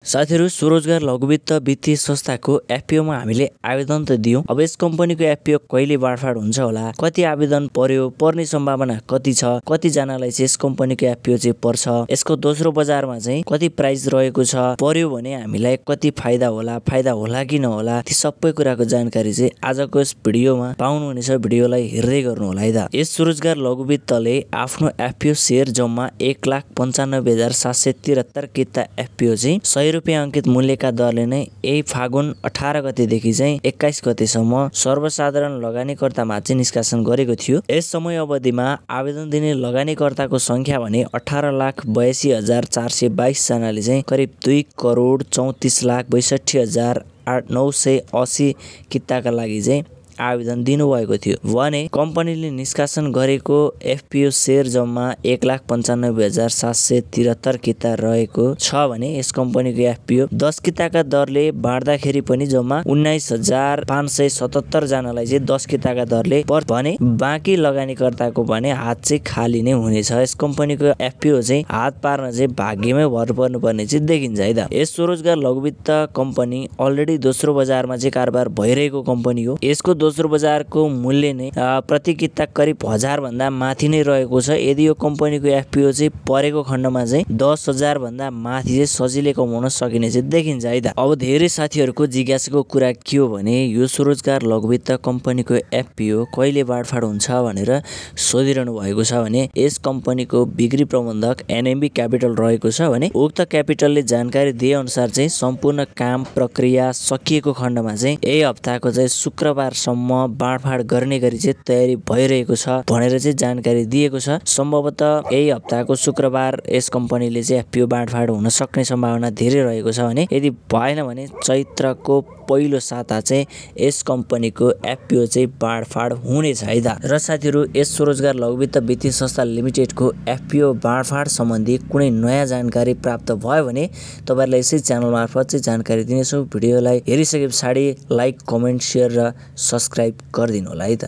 साथीहरु स्वरोजगार लघुवित्त वित्तीय संस्थाको एफपीओ मा हामीले आवेदन त दियौं। अब यस कम्पनीको एफपीओ कहिले बाँडफाँड हुन्छ होला, कति आवेदन पर्यो, पर्ने सम्भावना कति छ, कति जनालाई चाहिँ यस कम्पनीको एफपीओ चाहिँ पर्छ, यसको दोस्रो बजारमा चाहिँ कति प्राइस रहेको छ, पर्यो भने हामीलाई कति फाइदा होला कि नहोला, ती सबै कुराको जानकारी चाहिँ आजको यस भिडियोमा पाउनुहुनेछ। भिडियोलाई हेर्दै गर्नु होला है त। यस स्वरोजगार लघुवित्तले आफ्नो एफपीओ शेयर जम्मा 1,95,773 किता एफपीओ चाहिँ ₹100 अंकित मूल्यका दरले नै यही फागुन 18 गतेदेखि चाहिँ 21 गतेसम्म सर्वसाधारण लगानीकर्तामा चाहिँ निष्कासन गरेको थियो। यस समय अवधिमा आवेदन दिने लगानीकर्ताको संख्या भने 18,82,422 जनाले चाहिँ करिब 2,34,62,980 किताका लागि चाहिँ आवेदन दिनुभएको थियो भने कम्पनीले निष्कासन गरेको एफपीओ शेयर जम्मा 1,95,773 किता रहेको छ भने यस कम्पनीको एफपीओ 10 किताका दरले बाँड्दाखेरि पनि जम्मा 19,577 जनालाई चाहिँ 10 किताका दरले पर्छ भने बाँकी लगानीकर्ताको भने हात चाहिँ खाली नै हुनेछ। यस कम्पनीको एफपीओ चाहिँ हात पार्न चाहिँ भाग्यमै भर पर्नुपर्ने चाहिँ देखिन्छ है त। यस स्वरोजगार लघुवित्त कम्पनी अलरेडी दोस्रो बजारमा चाहिँ कारोबार भइरहेको कम्पनी हो। यसको दोस्रो बजारको मूल्य नै प्रति किता करिब 1000 भन्दा माथि नै रहेको छ। यदि यो कम्पनीको एफपीओ चाहिँ परेको खण्डमा चाहिँ 10,000 भन्दा माथि चाहिँ सजिलै कमाउन सकिने चाहिँ देखिन्छ है त। अब धेरै साथीहरुको जिज्ञासाको कुरा के हो भने यो स्वरोजगार लघुवित्त कम्पनीको एफपीओ कहिले बाँडफाँड हुन्छ भनेर सोधिरहनु भएको छ भने यस कम्पनीको बिक्री प्रबन्धक एनएमबी क्यापिटल रहेको छ भने उक्त क्यापिटलले जानकारी दिए अनुसार चाहिँ सम्पूर्ण काम प्रक्रिया सकिएको खण्डमा चाहिँ यही हप्ताको चाहिँ शुक्रबारसम्म बाँडफाँड गर्ने गरी चाहिँ तयारी भइरहेको छ भनेर चाहिँ जानकारी दिएको छ। सम्भवतः यही हप्ताको शुक्रबार यस कम्पनीले चाहिँ एफपीओ बाँडफाँड हुन सक्ने सम्भावना धेरै रहेको छ भने यदि भएन भने चैत्रको पहिलो साता चाहिँ यस कम्पनीको एफपीओ चाहिँ बाँडफाँड हुनेछ है त। र साथीहरु यस स्वरोजगार लघुवित्त वित्तीय संस्था लिमिटेडको एफपीओ बाँडफाँड सम्बन्धी कुनै नयाँ जानकारी प्राप्त भयो भने तपाईहरुलाई यसै च्यानल मार्फत चाहिँ जानकारी दिनेछौँ। भिडियोलाई हेरिसके पछाडि लाइक, कमेन्ट, शेयर र सब्स्क्राइब गरिदिनु होला है त।